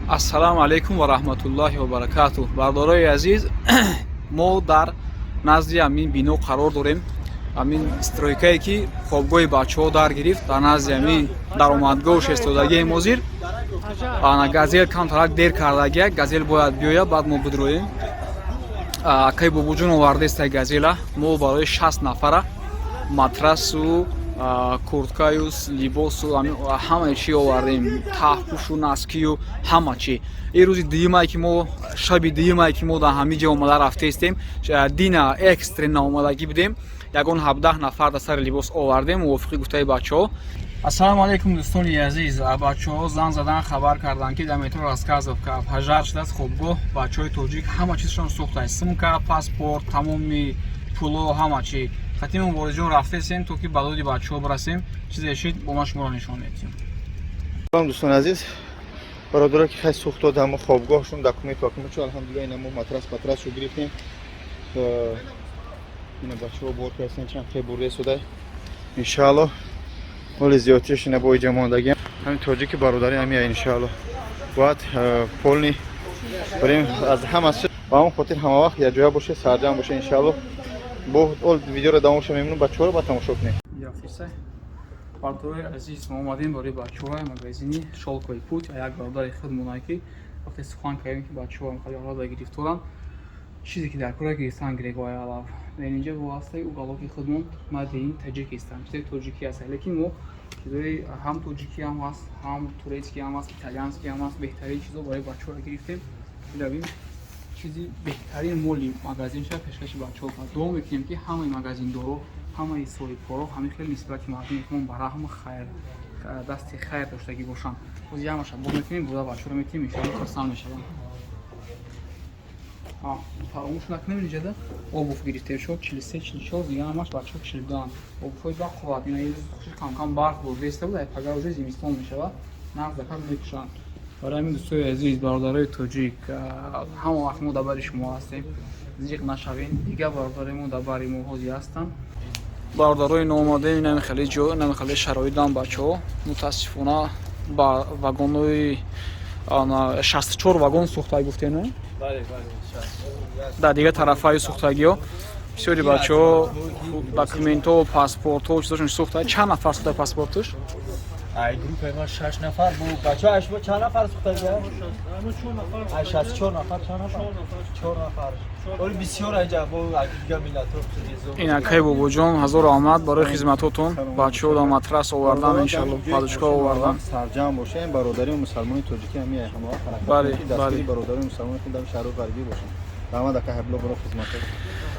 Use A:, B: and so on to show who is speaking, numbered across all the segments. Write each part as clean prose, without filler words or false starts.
A: Ассалому алайкум ва раҳматуллоҳи ва баракатуҳ. Бардорои азиз, мо дар назди ҳамин бино қарор дорем, ҳамин стройкае, ки хобгоҳи бачаҳо дар гирифт. Дар назди ҳамин даромадгоҳу шестодагием ҳозир. Ана Газел камтарак дер кардагия, Газел бояд биёяд, баъд мо бидроем. Акай Бобоҷон овардестай Газела. Мо барои 60 нафара матрасу курткаю либосу ҳамаи чӣ овардем, таҳпушу носкию ҳама чӣ. Ин рӯзи дуюмае, ки мо, шаби дуюмае, ки мо дар ҳамин ҷо омада рафтаистем. Дина экстренно омадагӣ будем, ягон 17 нафар дар сари либос овардем, мувофиқи гуфтаи бачаҳо. Ассалому алайкум, дӯстони азиз. Бачаҳо зан задан, хабар карданд, ки дар метро Рассказовка пожар шудааст. Хобгоҳ бачаҳои тоҷик ҳама чизшон сӯхтааст: сумка, паспорт, тамоми пуло, ҳама чӣ. Хатими Муборизҷон рафтесем, то ки ба доди бачаҳо бирасем. Чизе шид, бо ман шуморо нишон медиҳем.
B: Салом, дӯстони азиз, бародаро, ки хай сӯхт дод ҳамо хобгоҳшон, документ документ. Алҳамдулилла, ина мо матрас патрасшо гирифтем. Ина бачаҳо бор кардастан, чанд хе бурда судай. Иншаалло, ҳоли зиёдтиш ина бо иҷа мондагиам. Ҳамин тоҷики бародари ҳамия, иншаалло, бояд полный барем аз ҳама. Ба ҳамон хотир ҳама вақт якҷоя боше, сарҷам боше, иншаалло. Бо ол видеоро давомша мемонем, бачаҳоро ба тамошо кунем.
A: Бардорои азиз, мо омадем барои бачаҳои магазини «Шёлковый путь». Як бародари худмонае, ки вақте сухан кардем, ки бачаҳо ҳолада гирифторанд, чизе ки дар кора гирифтан гирегои алаф. Дар инҷа вобастаи уголоки худмон made in Таҷикистан, чизи тоҷикӣ аст, лекин мо чизои ҳам тоҷикӣ ҳам ҳаст, ҳам турецкий ҳам ҳаст, италианский ҳам ҳаст. Беҳтарин чизо барои бачаҳо гирифтем. Биравим, чизи беҳтарин моли магазинша пешкаши бачаҳо кард. Дуо мекунем, ки ҳамаи магазиндоро, ҳамаи соҳибкоро ҳамин хел нисбати мардуми худмон ба раҳму хайр, дасти хайр доштагӣ бошанд. Боз ямаша боз мекунем, буда бачаҳоро метиҳем, иншоалло, хурсанд мешаванд. Фаромӯш накунем, инҷада обувь гирифтем шуд 43, 44, дига ҳамаш бачаҳо 42-анд. Обувҳои бақувват. Ина кам-кам барф бурдеста буд, пага уже зимистон мешавад, нағз закак мекушанд. Барои ҳамин, дӯстои азиз, бародарои тоҷик, ҳама вақт мо дар бари шумо ҳастем, зиқ нашавем. Дигар бародарои мо дар бари мо ҳозир ҳастанд. Бародарои ноомадаем, инами хеле ҷо, инами хеле шароитам. Бачаҳо, мутаассифона, ба вагонҳои 64 вагон сӯхта гуфтем, дар дигар тарафҳои сӯхтагиҳо бисёри бачаҳо документҳо, паспортҳо, чизошон сӯхта. Чанд нафар сӯхта паспорташ?
C: Ай группаи ма шаш нафар бу. Бачаҳо, ай шумо чанд нафар сӯхтагия? Ай 64 нафар чанд нафар? Чор нафар. Оли бисёр айҷа бо дигар миллатҳо.
A: Ин акай Бобоҷон, ҳазору омад барои хизматотон. Бачаҳо да матрас овардан, иншалло, подушка овардан.
B: Сарҷам бошем, бародари мусалмони тоҷикӣ ҳамия, ҳама вақт ҳаракат кунем, ки дастгири бародарони мусалмони худ дар шаҳрҳои ғарбӣ бошем. Раҳмат, ака Ҳабло, барои хизматот.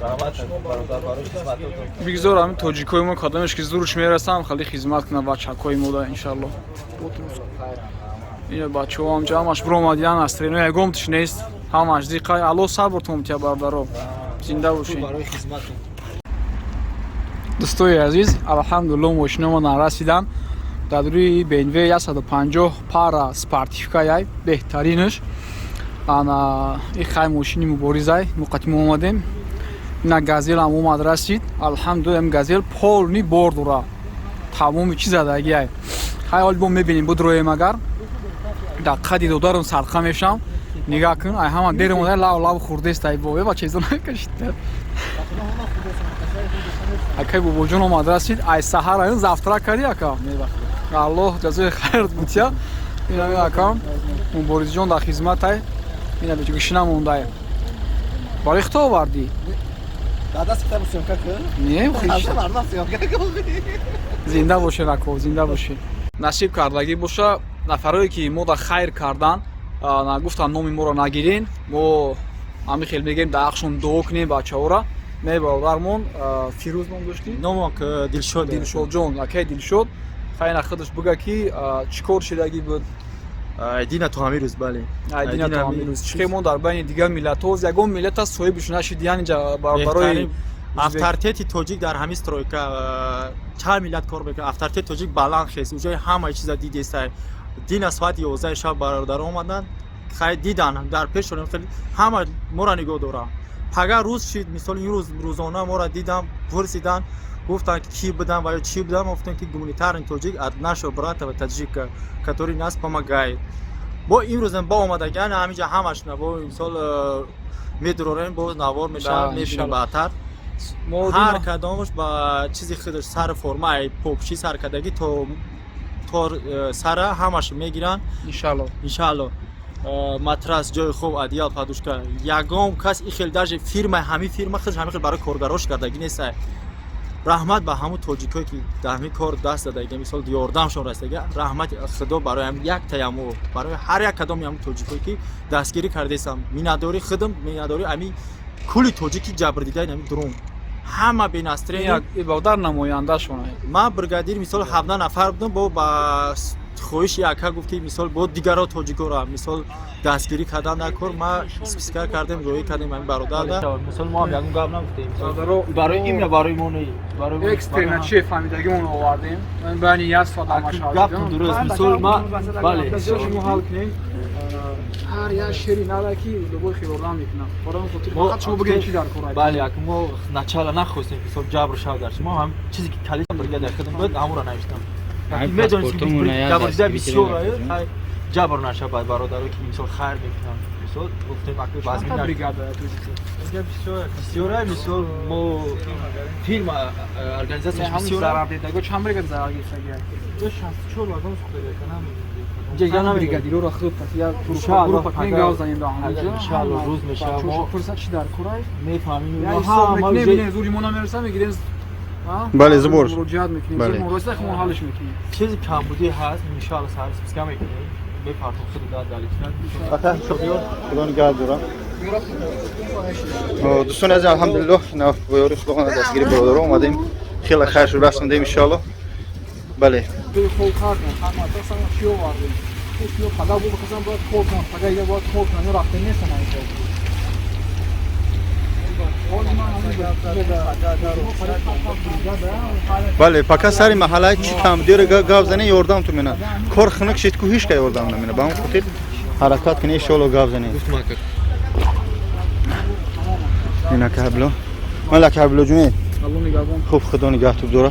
C: Раҳмат, бародар, барои хизматотон.
A: Бигзор ҳамин тоҷикои мо, кадомеш ки зурш мерасам, хеле хизмат кунад бачакҳои мо да, иншалло. Ина бачаҳо ҳам ҷамъаш биромадиян аз трено, ягомтиш нест, ҳамаш диқай. Алло сабртон тия, бародаро, зинда бошед.
C: Барои хизматон.
A: Дӯстои азиз, алҳамдулилло, мошинамона расидан. Дар рӯи БМВ 150 пара спортивка яй, беҳтаринаш. Ана и хай мошини Муборизай, муқатимо омадем. Ина Газелам омад, расид, алҳамдулилла. Ам Газел полный бор дора, тамоми чи задагиай. Хай, ҳол бо мебинем, будроем. Агар дар қади додарам садқа мешам, нигаҳ кун, ай ҳама дер омада, лав лав хурдестай, бо бачаизо накашид. Акай Бобоҷон омад, расид. Ай саҳар айн завтрак кардӣ, ака? Аллоҳ ҷазои хайр бутия. Ина акам Муборизҷон дар хизматай. Ина гӯшина мондай. Барои хто овардӣ? Не, зинда бошед, ако, зинда бошед. Насиб кардагӣ боша. Нафарое, ки мо да хайр кардан, гуфтан, номи моро нагирен, мо ҳамин хел мегӯем, дар ҳақшон дуо кунем бачаҳора. Не, бародармон Фирӯз ном доштӣ?
C: Номам Дилшод.
A: Дилшодҷон, акай Дилшод, хайна худаш буга, ки чӣ кор шидагӣ буд.
C: Дина то ҳамин рӯз, бале.
A: Дина то ҳамин рӯз чӣ мо дар байни дигар миллатҳо ягон миллата соҳибш нашид, яъне бародарои
C: Авторитети тоҷик дар ҳамин стройка чанд миллат кор мекунад, авторитети тоҷик баланд хест. Уҷои ҳамаи чиза дидестай. Дина соати 11 шаб бародаро омаданд, хай дидан, дар пешонем хеле ҳама моро нигоҳ дорам. Пага рӯз шид, мисол, ин рӯз рӯзона моро дидам, пурсиданд, гуфтанд, ки кӣ будам ва ё чӣ будам. Гуфтем, ки гуманитарный тоҷик от нашего брата таджика, который нас помогает. Бо имрӯзам бо омадагиан ҳаминҷа ҳамашна бо мисол медурорем, боз навор мешавад, мебинем.
A: Иншалло.
C: Баъдтар
A: мо
C: ҳар
A: дина
C: кадомаш ба чизи худаш, сари форма, ай попши сар кардагӣ то сара ҳамаш мегиранд.
A: Иншалло.
C: Иншаалло. Матрас, ҷои хоб, одеял, подушка. Ягон кас и хел, даже фирма, ҳамин фирма худаш ҳамин хел барои коргарош кардагӣ нестай. Раҳмат ба ҳамун тоҷикое, ки дар ҳамин кор даст задагӣ, мисол ёрдамшон расидаги. Раҳмати худо барои ҳам яктаяму, барои ҳар як кадоми ҳамун тоҷикое, ки дастгирӣ кардесам. Миннатдории худам, миннатдории ҳамин кулли тоҷики ҷабрдидаи ҳамин дрон, ҳама бенастроение.
A: Як ибодар намояндашон.
C: Ман бригадир, мисол, 17 нафар будам. Бо ба хоҳиши яка гуфт, ки мисол бо дигаро тоҷикоро мисол дастгирӣ кардан дар кор. Ма списка кардем, роҳӣ кардем ҳамин бародарда. Мисол, мо ҳам ягон гап нагуфтем.
A: Бародаро,
C: барои имя, барои мо не, барои
A: экстренно чи фаҳмидагимон овардем байни як соат.
C: Гаптон дуруст, мисол ма, бале.
A: Шумо ҳал кунем, ҳар як шери нала ки любой хелордам мекунам. Барои он хотир фақат шумо бигӯед, чи дар кор.
C: Бале, як мо начала нахостем, мисол ҷабр шав дар шумо. Ҳам чизе ки кали бригада худам буд, ҳамонро навиштам. Медонед, ки ҷабрдида бисёр, ҷабр нашавад бародаро, ки мисол хайр мекунам. Мисол гуфтем, акби вазмин
A: бригада.
C: Бисёра. Мисол, мо фирма, организация бисёр.
A: Зарардидаго чанд бригада зарар гирифтагия?
C: 64 вагон сухтагия.
A: Бригадироро худ як группа кунем, гав занем ба ҳамаҷо.
C: Иншаалло, рӯз мешава.
A: Мо фурсат чи дар корай
C: мефаҳмем.
A: Ҳисоб мекунем, зури мо намереса, мегирем.
B: Бале, зубор.
A: Муроҷиат мекунем, муроҷиат мо ҳалш мекунем.
C: Чизи камбудӣ ҳаст, иншаалло, сар списка мекунем, мепартом худ дар далична.
B: Ака, худо нигаҳ дорам. Дӯстони азиз, алҳамдулиллоҳ, бо ёри худованд, дастгири бародаро омадем, хеле хайр шуд, расондем, иншоалло. Бале.
A: Хоб кардем, ҳама чӣ овардем. Пага бо касан бояд кор кунам, пага ига бояд кор кунам, ё рафта нестам инҷо.
B: Бале, пока сари маҳалла чӣ камбудиро гап зане, ёрдам ту мена. Кор хунук шид ку, ҳеч ка ёрдам намена. Ба ҳамон хотир ҳаракат кунӣ, иншоалло, гап занӣ. Ина кабло ман лакабло ҷуне. Хуб, худо нигаҳту дора.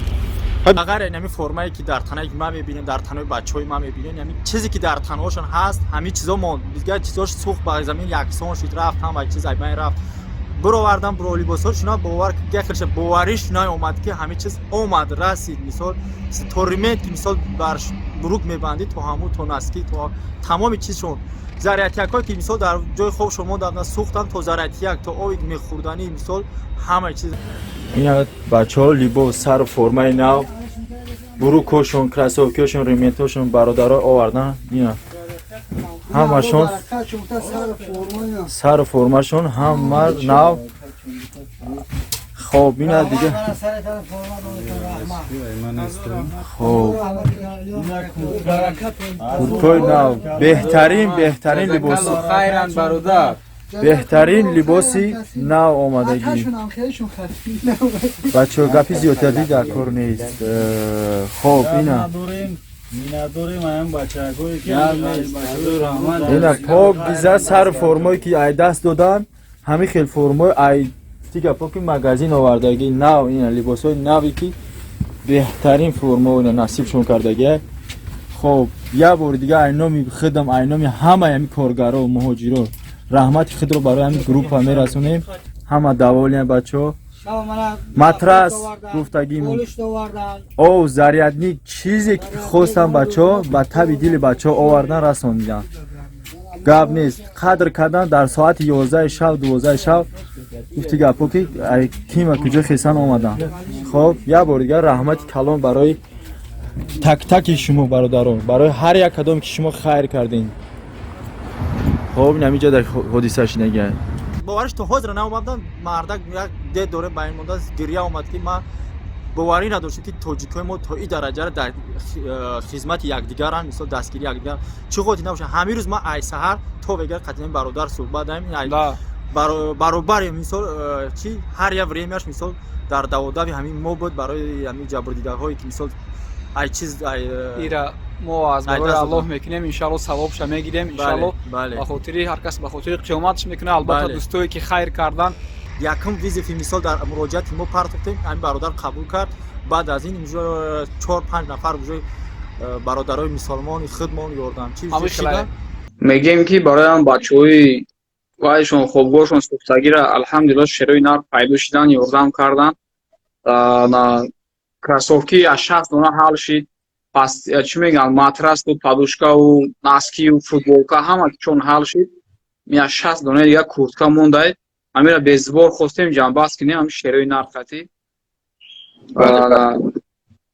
C: Агар ҳамин формае, ки дар танаи ма мебинем, дар танаи бачаҳои ма мебинем, ҳамин чизе, ки дар танаҳошон ҳаст, ҳамин чизо монд. Дигар чизош сӯхт, ба замин яксон шуд, рафт, ҳама чиз ай байн рафт. Бировардам бро либосҳошона, бовар яхелша бовариш наомад, ки ҳамин чиз омад расид. Мисол, то ремень, ки мисол бар бурук мебандӣ, то ҳамун, то носки, то тамоми чизшон, зарядникҳое, ки мисол дар ҷои хобшон монданд, сӯхтанд, то зарядник, то оби мехӯрданӣ, мисол ҳамаи чиз. Ина бачаҳо либос, сару формаи нав, бурукошон, кроссовкиошон, рементошон бародаро овардан. Ина ҳамашон сару формашон ҳама нав. Хоб, ина дига, хоб, курткои нав, беҳтарин, беҳтарин либос.
D: Хайран, бародар.
C: Беҳтарин либоси нав омадагӣ. Бачаҳо, гапи зиёдтадӣ дар кор нест. Хоб, ина
D: Миннатдорем аям бачаҳое ки
C: ина пок биза сару формое, ки ай даст додан, ҳамин хел формои ай тига поки магазин овардагӣ нав. Ина либосҳои наве, ки беҳтарин формо ина насибшон кардагӣ. Хоб, як бори дига ай номи худам, ай номи ҳамаи ҳамин коргаро, муҳоҷиро раҳмати худро барои ҳамин группа мерасонем. Ҳама довольный бачаҳо. Матрас гуфтагимон, ов, зарядник, чизе ки хостам, бачаҳо ба таби дили бачаҳо овардан, расонидан. Гап нест, қадр кардан дар соати 11 шаб, 12 шаб. Гуфти гапо, ки кима куҷо хесан омадан. Хоб, як бори дигар раҳмати калон барои так-таки шумо, бародарон, барои ҳар як кадоме, ки шумо хайр кардем. Хоб, ин ҳамин ҷо дар ҳодиса шинагия. Бовариш то ҳозира наомадам. Мардак як дед дорем, ба ин монда гиря омад, ки ман боварӣ надоштам, ки тоҷикҳои мо то ин дараҷара дар хизмати якдигаранд, мисол дастгири якдигар, чӣ хотир набошад. Ҳамин рӯз ман ай саҳар то вегар қатъиян бародар суҳбат даем, баробари мисол чи ҳар як времяш мисол дар даводави ҳамин мо буд, барои ҳамин ҷабрдидаҳое, ки мисол ай чиз ай
A: Ира мо аз барои Аллоҳ мекунем, иншаалло, савобша мегирем, иншаалло. Ба хотири ҳар кас, ба хотири қиёматш мекунад, албатта, дӯстое, ки хайр кардан.
C: Якум вызови мисол дар муроҷиати мо партохтем, ҳамин бародар қабул кард. Баъд аз ин уже чор панҷ нафар уже бародарои мусалмони худмон ёрдамчи шидан.
A: Мегем, ки барои ҳам бачаҳои вайшон, хобгоҳшон сӯхтагира, алҳамдулилла, шерои нар пайдо шидан, ёрдам кардан. На кроссовки аз 60 дона ҳал шид. Пас чӣ мегӯянд, матрасу подушкаву носкиву футболка, ҳама чон ҳал шид. Аз 60 дона дига куртка мондай. Ҳамира без сбор хостем ҷамъбаст кунем, ҳами шерои нар қатӣ.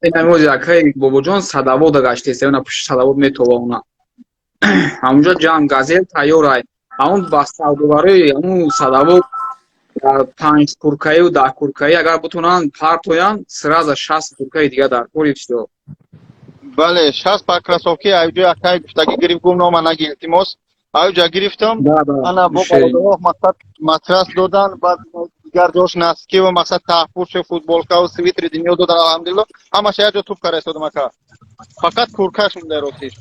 A: Инамоз якай Бобоҷон Садавода гаштеста, на пушти Садавод метова, она ҳамунҷо ҷамъ Газел тайёрай. Ҳамун ба савдогарои ҳамун Садавод панҷ куркаию 10 куркаӣ агар бутонанд партоянд, сразу 60 куркаи дига дар кори, всё.
B: Бале, 60 пар кроссовки айҷо якай гуфтагӣ гирифт, гум нома наги, илтимос, айҷа гирифтам. Ана бо бародаро, мақсад, матрас додан, баъд дигар ҷош носки ва, мақсад, таҳпӯшу футболкаву свитри дунё додан. Алҳамдулилло, ҳамаша як ҷо туп кара истодам, ака, фақат куркаш монда, ростиш.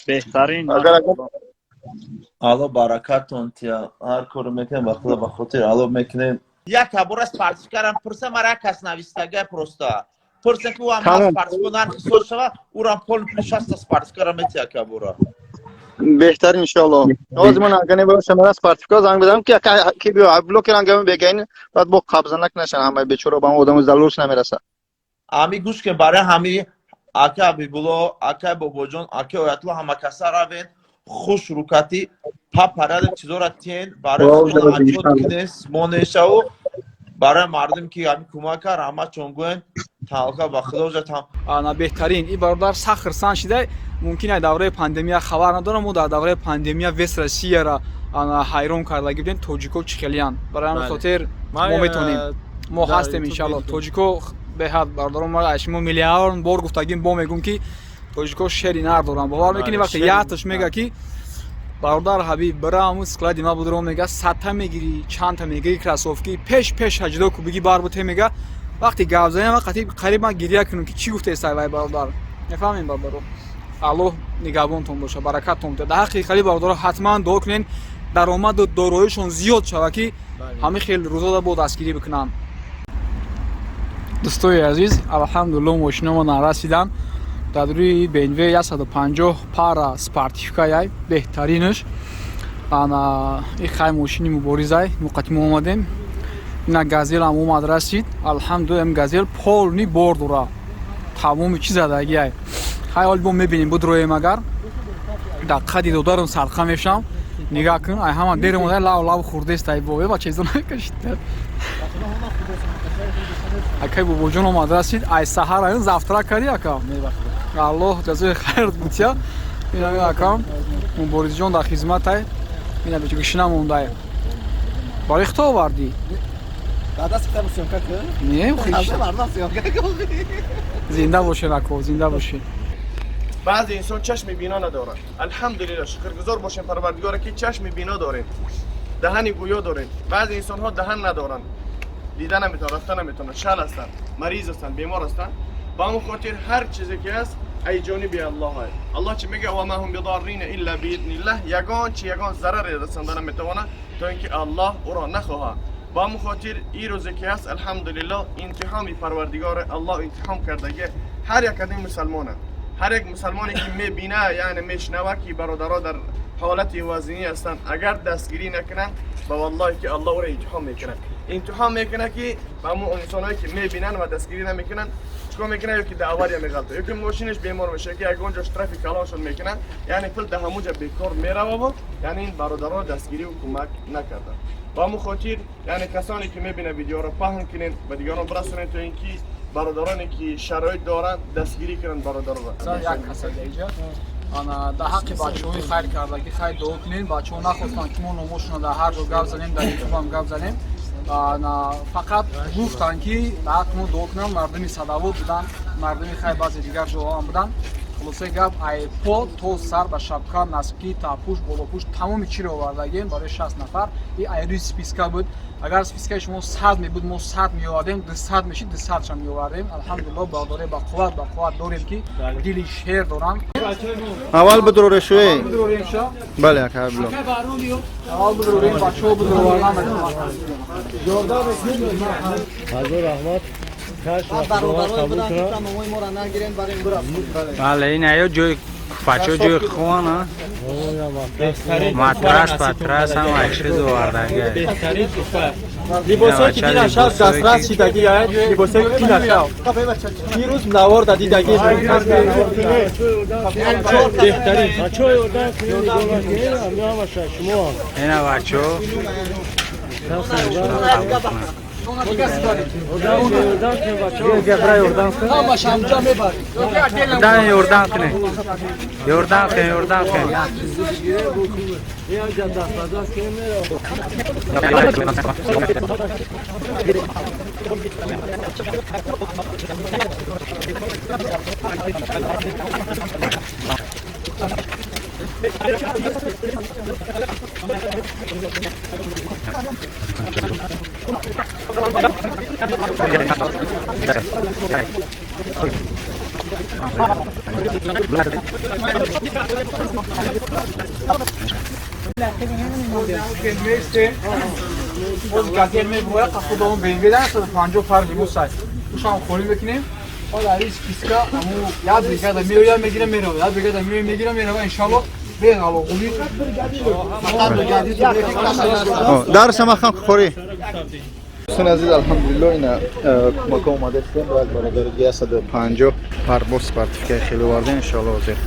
D: Беҳтарин.
B: Агар
E: Алло баракатон тия. Ҳар коро мекунем, ба Худо, ба хотир Алло мекунем.
F: Як бора спортивкарам пурса, мара як кас навистага, просто пурса, ки ӯам спортивка нархи соз шава, ӯрам пол пули 60 спортивкара метия кабура.
B: Беҳтар, иншоалло. Ҳозир ман агане бошам, мара спортивка занг бизанам, ки ки биё блокер ангами бегаин, баъд бо қабзанак нашан, ҳамаи бечора ба одами залурш намераса.
F: Ами гӯш кун, барои ҳами ака Ҳабибулло, ака Бобоҷон, ака Оятулло, ҳама каса равен, хуш рукати па порядок чизора тен барои отчёт кунен, монешаву барои мардум, ки ҳами кӯмак кард, ҳама чон гӯен таваккал ба Худо ҷа там.
A: Ана, беҳтарин. Ин бародар сахт хирсанд шида. Мумкин ай давраи пандемия хабар надорам. Мо дар давраи пандемия весь Россияра, ана, ҳайрон кардаги будем, тоҷико чӣ хелиянд. Барои ҳамин хотир мо метонем, мо ҳастем, иншалло. Тоҷико беҳад, бародарон, ма шумо миллион бор гуфтагим, бо мегӯм, ки тоҷико шери нар доранд. Бовар мекунӣ, вақте якташ мега, ки бародар Ҳабиб, бира ҳамун склади ма будро, мега, садта мегирӣ, чандта мегирӣ кроссовки, пеш пеш ҳаҷдо кубиги бар буте, мега. Вақте гап занем, вақти қариб ман гиря кунам, ки чӣ гуфтесай вай бародар. Мефаҳмем, бародаро, Аллоҳ нигаҳбонтон боша, баракаттон буда. Дар ҳаққи хали бародаро ҳатман дуо кунен, даромаду дороишон зиёд шава, ки ҳамин хел рӯзода бо дастгирӣ бикунанд. Дӯстои азиз, алҳамдулилло, мошиномо нарасидан. Дар рӯи БМВ 150 пара спортивкаяй, беҳтаринаш. Ана и хай мошини муборизай, муқати мо омадем. Ина Газелам омад, расид, алҳамдулилла. Ам Газел полный бор дора, тамоми чи задагиай. Хай, ҳол бо мебинем, будроем. Агар дар қади додарам садқа мешам, нигаҳ кун, ай ҳама дер омада, лав лав хурдестай, бо бачаизо накашид. Акай Бобоҷон омад, расид. Ай саҳар ай завтрак кардӣ, ака? Аллоҳ ҷазои хайр бутия. Ина акам Муборизҷон дар хизматай. Ина беча мондай. Барои хто овардӣ? Не, зинда бошед, ако, зинда бошед.
G: Баъзе инсон чашми бино надорад. Алҳамдулилла, шукргузор бошем Парвардигора, ки чашми бино дорем, даҳани гӯё дорем. Баъзе инсонҳо даҳан надоранд, дида наметавонанд, рафта наметавонанд, шал ҳастанд, мариз ҳастанд, бемор ҳастанд. Ба ҳамон хотир ҳар чизе ки ҳаст, ай ҷониби Аллоҳ. Аллоҳ чӣ мега? وما هم بضارين إلا بإذن الله. Ягон чи ягон зараре расонда наметавонад, то ин ки Аллоҳ ӯро нахоҳад. Ба ҳамон хотир ин рӯзе ки ҳаст, алҳамдулилло, имтиҳоми Парвардигори Аллоҳ имтиҳон кардаги ҳар як одами мусалмона, ҳар як мусалмоне ки мебина, яъне мешнава, ки бародаро дар ҳолати вазнинӣ ҳастанд, агар дастгирӣ накунанд, ба валлоҳе ки Аллоҳ ӯро имтиҳон мекунад. Имтиҳон мекунад, ки ба ҳамон инсонҳое ки мебинанд ва дастгирӣ намекунанд, чикор мекунад? Ё ки дар авария меғалта, ё ки мошинаш бемор мешавад, ки ягон ҷо штрафи калоншон мекунанд, яъне пул дар ҳамон ҷо бекор мерававу яъне ин бародаронро дастгириву кӯмак накарданд. Ба ҳамон хотир, яъне касоне ки мебинанд, видеоро паҳн кунед, ба дигарон бирасонед, то ин ки бародароне ки шароит доранд, дастгирӣ кунанд бародаронро.
A: Як каса ҷа, ана, дар ҳаққи бачаҳои хайр кардагӣ хайр дуо кунем. Бачаҳо нахостанд, ки мо номошонро дар ҳар ҷо гап занем, дар Ютубам гап занем. Ана, фақат гуфтанд, ки дар ҳаққи мо дуо кунам. Мардуми Садавод буданд, мардуми хайр, баъзе дигар ҷоҳоам буданд. Хулосаи гап, ай по то сар ба шапка, носки, таппӯш, болопӯш, тамоми чиро овардагем барои 60 нафар. И ай рӯи списка буд. Агар спискаи шумо 100 мебуд, мо 100 меовардем, 200 мешид, 200-ша меовардем. Алҳамдулилло, бародаре ба қувват дорем, ки дили шер доранд.
B: Аввал бидурорем шуе.
A: Бидурорем ша.
B: Бале, ака Ҳабибулло.
A: Аввал бидурорем, бачаҳо бидуровардан.
D: Ҳазор раҳмат.
A: Бале, ин аё ҷои
H: Бачаҳо ҷои хован, а? Матрас, патрас ҳама чиз овардаги.
C: Беҳтарин туҳфа. Либосое ки дина шаб дастрас шидаги, либосое ки дина шаб. Дирӯз навор да дидаги. Беҳтарин.
D: Бачаҳо ёрдам кунед, ҳамаша шумо.
H: Ина бачаҳо. Дан ёрдам кунед. Ёрдам кунед, ёрдам кунед.
A: Боз газел мебояд, худамон БМВ дар 150 фар либос ай. Ушам холӣ мекунем. Ҳоло ин списка аму як бригада меояд, мегира, мерава. Як бригада меояд, мегира, мерава, иншаллоҳ. Беғалоғулӣ.
B: Дар самарқанд хӯрӣ. Дӯстони азиз, алҳамдулиллоҳ, ина кӯмака омадастем. Як бародари 150 парбоз спортивкаи хеле овардем, иншоаллоҳ ҳозир.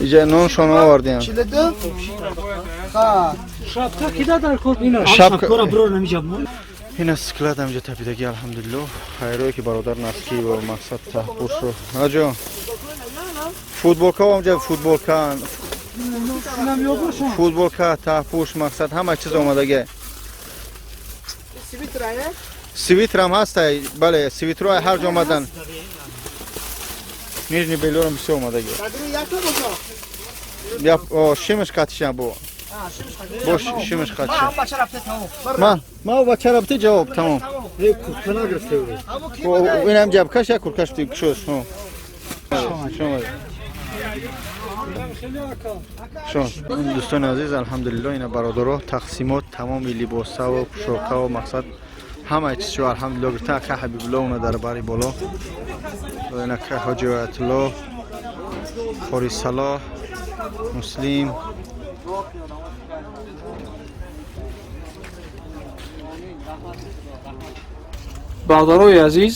B: Иҷа ноншон овардем.
D: Шапка кида дар кор ина.
B: Шапкаро бро намиҷаб. Ина склад ҳамҷа тапидаги, алҳамдулиллоҳ. Хайрое ки бародар наски ва мақсад таҳпӯшро. Аҷо. Футболка ҳамҷа футболка. Футболка, таҳпӯш, мақсад ҳама чиз омадаги. Свитрам ҳастай, бале, свитро ҳар ҷо омадан. Нижний белорам бисёр омадаги. Я шимиш қатишам бо. Бош шимиш қатишам. Ман бача рафте ҷавоб тамом.
D: Куртка нагирифте.
B: Инам ҷабкаш як курткаш шуд. Шон дӯстони азиз, алҳамдулиллоҳ, ина бародаро тақсимот тамоми либосаву пӯшокаву мақсад ҳамаи чизшо алҳамдулиллоҳ гирифта. Ака Ҳабибулло уна дар бари боло, ина ака Ҳоҷи Оятулло, Қори Салоҳ, Муслим.
A: Бародарои азиз,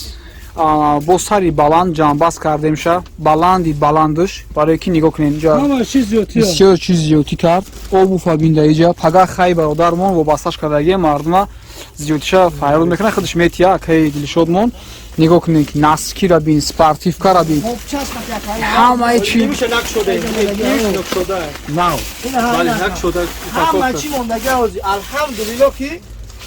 A: бо сари баланд ҷамъбаст кардемша, баланди баландаш, барое ки нигоҳ кунед инҷа бисёр чиз зиёдтӣ кард. Обу фабинда иҷа пага хай бародармон вобасташ кардагия мардума зиёдтиша файрод мекунад, худаш метия акаи дилшодмон. Нигоҳ кунед ки наскира бин, спортивкара бин, ҳамаи чи
I: ҳама чи мондаги. Алҳамдулиллоҳ ки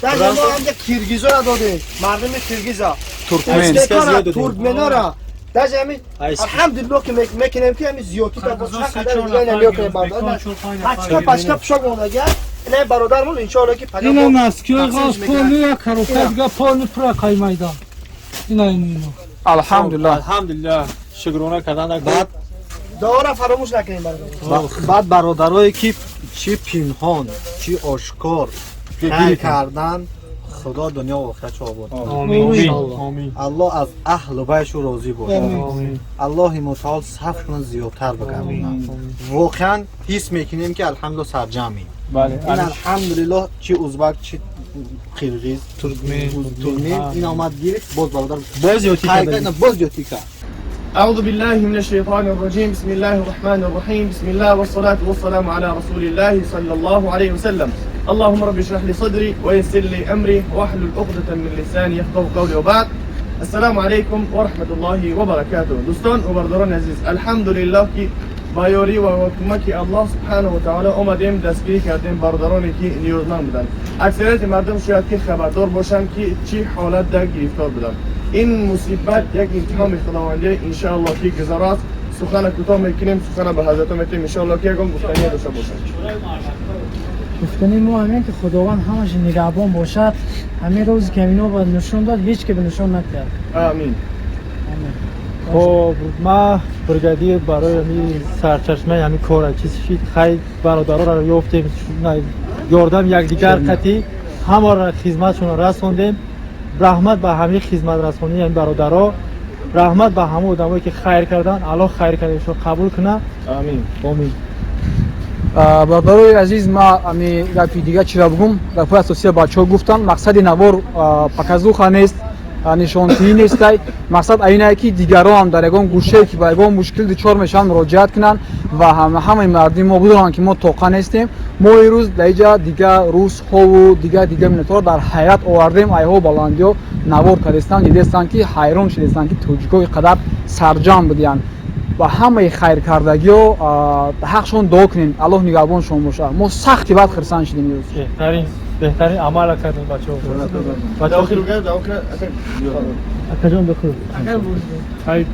I: дар мо ҳамҷа киргизора додем, мардуми киргиза, туркменора. Даже ҳамин алҳамдулиллоҳ ки мекунем ки ҳамин зиёдтӣ чанд қадар дига намекунем. Бародар пачка пачка пӯшок мондаги. Ина бародармон иншоаллоҳ ки пага
D: ина наскиёи ғоз полни як коробка дига полни пура қай майдан. Ина ина.
A: Алҳамдулиллоҳ,
C: алҳамдулиллоҳ, шукрона кардан.
I: Баъд дуоро фаромӯш накунем бародар.
J: Баъд бародарое ки чӣ пинҳон, чӣ ошкор хайр кардан, Худо дунё ва охиратшо обод.
C: Омин.
J: Аллоҳ аз аҳлу байшу розӣ бошад. Аллоҳи мутаол сафшон зиёдтар бигардонад. Воқеан ҳис мекунем ки алҳамдулиллоҳ сарҷамъем. Ин алҳамдулиллоҳ чӣ узбак, чӣ қирғиз, туркмен ин омад гирифт, боз бародар
C: боз зиёдтӣ кард,
J: боз зиёдтӣ кард.
G: أعوذ بالله من الشيطان الرجيم. بسم الله الرحمن الرحيم. بسم الله والصلاة والسلام على رسول الله صلى الله عليه وسلم. اللهم رب اشرح لي صدري ويسر لي أمري واحلل عقدة من لساني يفقهوا قولي. وبعد، Ассалому алайкум ва раҳматуллоҳи ва баракатуҳ. Дӯстон ва бародарони азиз, алҳамдулиллоҳ ки ба ёрӣ ва кӯмаки Аллоҳ субҳанаҳу ва таъоло омадем, дастгирӣ кардем бародароне ки ниёзманд буданд. Аксарияти мардум шояд ки хабардор бошанд ки чӣ ҳолат дар гирифтор буданд. Ин мусибат як имтиҳони худовандӣ, иншааллоҳ ки гузарост. Сухана кӯтоҳ мекунем, сухана ба ҳазрато метем, иншааллоҳ ки ягон гуфтание дошта бошад.
K: Гуфтани мо ҳамин ки Худованд ҳамаш нигаҳбон бошад. Ҳамин рӯзе ки ино ба нишон дод, ҳеҷ ки ба нишон надиҳад.
G: Амин.
C: Хоб, ма бригадир барои ҳамин сарчашмаи ҳамин кора чиз шид, хай бародароро ёфтем, ёрдам якдигар қатӣ ҳамаро хизматшонро расондем. Раҳмат ба ҳамин хизматрасонии ҳамин бародаро, раҳмат ба ҳама одамое ки хайр карданд. Аллоҳ хайр кардашон қабул кунад.
G: Амин.
C: Омин.
A: Бародарои азиз, ма ами гапи дига чиро бугум, гапҳои асосия бачаҳо гуфтанд. Мақсади навор показуха нест, нишонтиҳӣ нестай. Мақсад айнае ки дигарон дар ягон гӯшае ки ба ягон мушкил дучор мешаванд муроҷиат кунанд ва ҳамаи мардуми мо бидонанд ки мо тоқа нестем. Мо имрӯз дар иҷа дигар русҳову дигар миллатҳоро дар ҳайрат овардем. Айҳо баландиҳо навор кардестанд, дидестанд ки ҳайрон шудестанд ки тоҷикҳо ин қадар сарҷамъ будиянд. Ва ҳамаи хайркардагиҳо ҳақшон дуо кунем, Аллоҳ нигаҳбоншон бошад. Мо сахти бад хирсанд шудем имрӯз.
C: Беҳтарин амал кардем бачаҳо. Акаҷон бихӯр.
L: Хай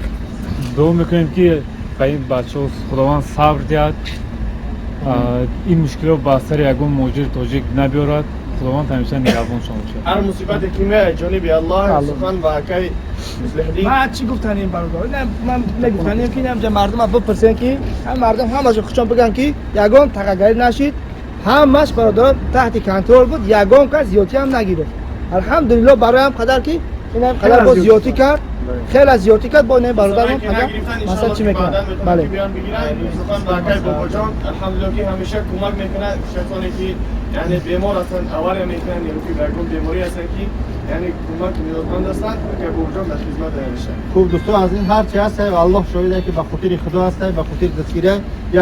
L: дуо мекунем ки ба ин бачаҳо Худованд сабр диҳад, ин мушкилот ба сари ягон муҳоҷири тоҷик набиёрад. Худованд ҳамеша нигаҳбоншон бошад.
G: Ҳар мусибате ки меояд ҷониби Аллоҳ, сухан ба акай Муслиҳиддин.
I: Ман чӣ гуфтанем бародар? Ман мегуфтанем ки инҷа мардума бипурсем ки ҳам мардум ҳамаша худшон биган ки ягон тақагарӣ нашид, ҳамаш бародарон таҳти контрол буд, ягон кас зиёдтӣ ҳам нагирифт. Алҳамдулиллоҳ барои ҳам қадар ки инам қадар боз зиёдтӣ кард, хеле зиёдтӣ кард, бо ин бародарон қадар масалан чӣ мекунад? Бале.
G: Сухан ба акай Бобоҷон, алҳамдулиллоҳ ки ҳамеша кӯмак мекунад шахсоне ки яъне бемор ҳастанд, авария мекунанд ё ки ба ягон беморӣ ҳастанд ки яъне кӯмак ниёзманд ҳастанд, акай Бобоҷон дар хизмат ҳамеша.
J: Хуб дӯстон, аз ин ҳар чи ҳаст, Аллоҳ шоҳиде ки ба хотири Худо ҳаст, ба хотири дастгирӣ.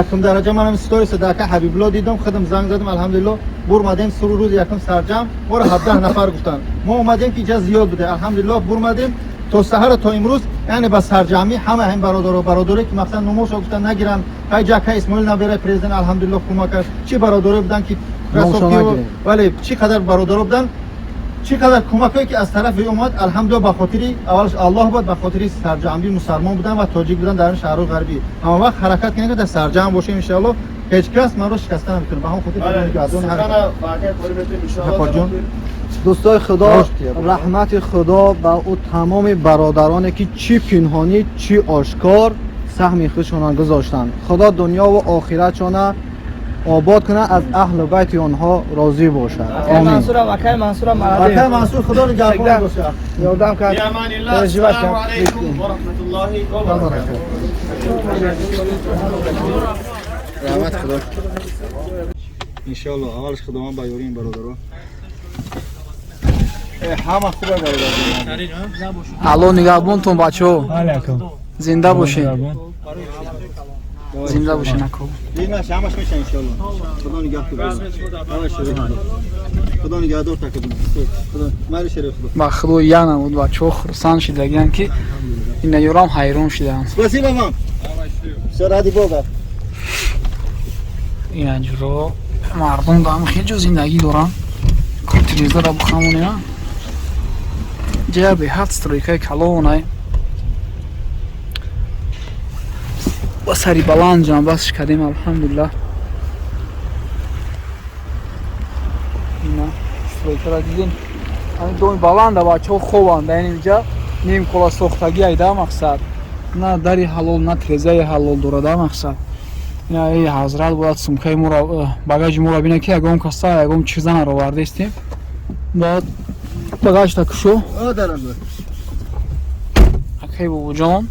J: Якум дараҷа манам сторис дар ака Ҳабибулло дидам, худам занг задам, алҳамдулиллоҳ бурмадем суру рӯз якум сарҷам, моро 17 нафар гуфтанд. Мо омадем ки инҷа зиёд буде, алҳамдулиллоҳ бурмадем то саҳара то имрӯз, яъне ба сарҷамӣ ҳама ҳам бародаро, бародаре ки масалан номошо гуфтан нагиранд, ҳай ҷака Исмоил набера президент алҳамдулиллоҳ кӯмак кард. Чӣ бародаро буданд ки вале чӣ қадар бародаро буданд, чӣ қадар кӯмакҳое ки аз тарафи омад, алҳамдулиллоҳ ба хотири аввалаш Аллоҳ буд, ба хотири сарҷамъи мусалмон будан ва тоҷик будан дар шаҳрҳои ғарбӣ. Ҳама вақт ҳаракат кунем ки дар сарҷамъ бошем, иншоаллоҳ ҳеҷ кас маро шикаста наметавонад. Ба ҳамон хотир дӯстои Худо, раҳмати Худо ба ӯ тамоми бародароне ки чӣ пинҳонӣ чӣ ошкор саҳми худшонро гузоштанд. Худо дунё ва охиратшона обод кунад, аз аҳлу байти онҳо розӣ бошад. Амин.
I: Мансурам, акай Мансурам,
J: акай Мансур, Худо нигаҳбон бошад.
I: Ёрдам кард.
G: Ассалому алайкум ва раҳматуллоҳи ва баракатуҳ.
B: Раҳмат Худо. Иншоаллоҳ аввалаш Худованд ба ёрии ин бародаро. Ҳама хубе бародар.
A: Аллоҳ нигаҳбонтон бачаҳо. Зинда бошед. Зинда бошед ако.
B: Динаш ҳамаш меша иншоаллоҳ. Худо нигаҳдор. Худо нигаҳдор такабун. Худо мали шериф Худо.
A: Ба Худо яна буд бачаҳо хурсанд шидагиян ки ина ёрам ҳайрон шидаанд.
B: Спасибо вам. Всё ради Бога.
A: Ина ҷуро мардум дам хеле ҷо зиндагӣ доранд. Телевизорро бихамонем. Ҷая беҳад стройкаи калонай. Ба сари баланд ҷанбасш кардем, алҳамдулиллаҳ. Ина стройкаро дидем. Ҳамин доми баланда бачаҳо хобанд. Дар инҷа нимкола сохтагӣ айда мақсад. На дари ҳалол, на трезаи ҳалол дорада мақсад. Ина эй ҳазрат бояд сумкаи моро, багажи моро бинад ки ягон каса ягон чиза наровардаистем. Бояд багажта кушо. Акай Бобоҷон,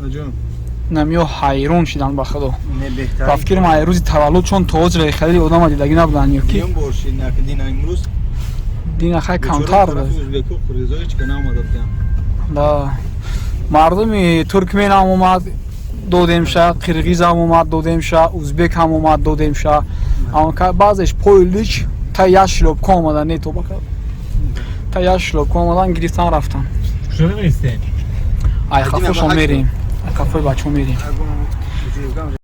A: намиё ҳайрон шиданд ба Худо. Ба фикри ман рӯзи таваллудшон то ҳозир хеле одама дидагӣ набуданд ё ки дина хай камтар буд. Да мардуми туркмен ҳам омад додемша, қирғиз ҳам омад додемша, узбек ҳам омад додемша. Баъзеш пои лич та як шлёпка омадан, не то бака. Та як шлёпка омадан, гирифтан рафтан.
L: Куҷо меистем?
A: Ай қафошон мерем, ай қафои бачаҳо мерем.